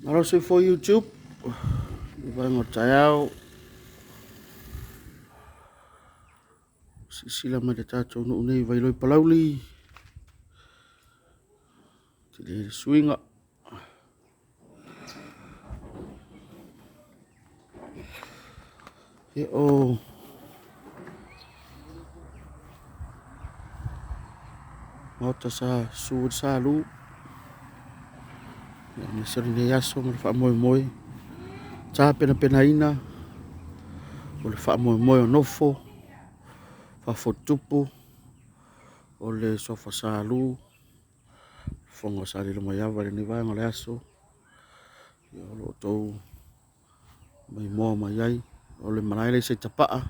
Malo soifua YouTube. Le vaega o le taeao. Silasila mai le tatou nuu nei i Vailoa Palauli. Tele le suiga. Ia o maota sa su le salu. Ia aemaise o lenei aso ma le faamoemoe tapenapenaina o le faamoemoe o nofo Faafotutupu o le Suafa Salu, Fofoga o Salelomaiava i lenei vaega o le aso. Ia o lo o outou maimoa mai ai. O le malae lea i Tapaa,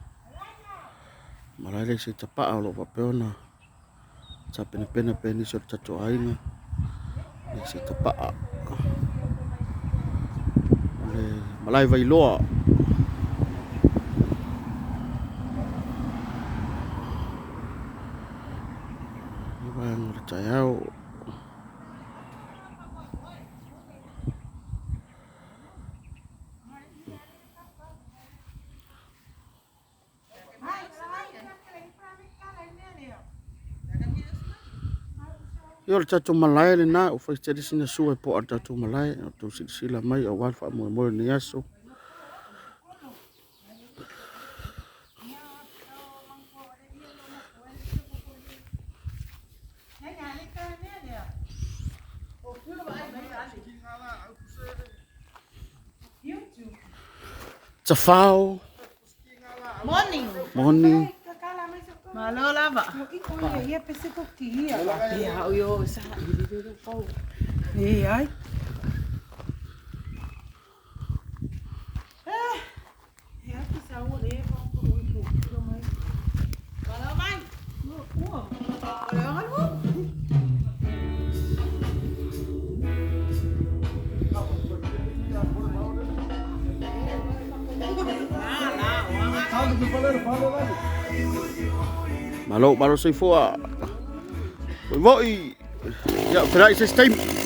malae lea i Tapaa o lo o faapea ona tapenapena pea e nisi o tatou aiga i Tapaa. O le malae Vailoa. Le vaega o le taeao. Ia o le tatou malae lena, ua fai tele sina sua e poa i le tatou malae. A outou silasila mai aua le faamoemoe o lenei aso. Tafao. Morning. Morning. Malo lava. Malo, malo soifua. Voi voi. Ia, ferai se taimi.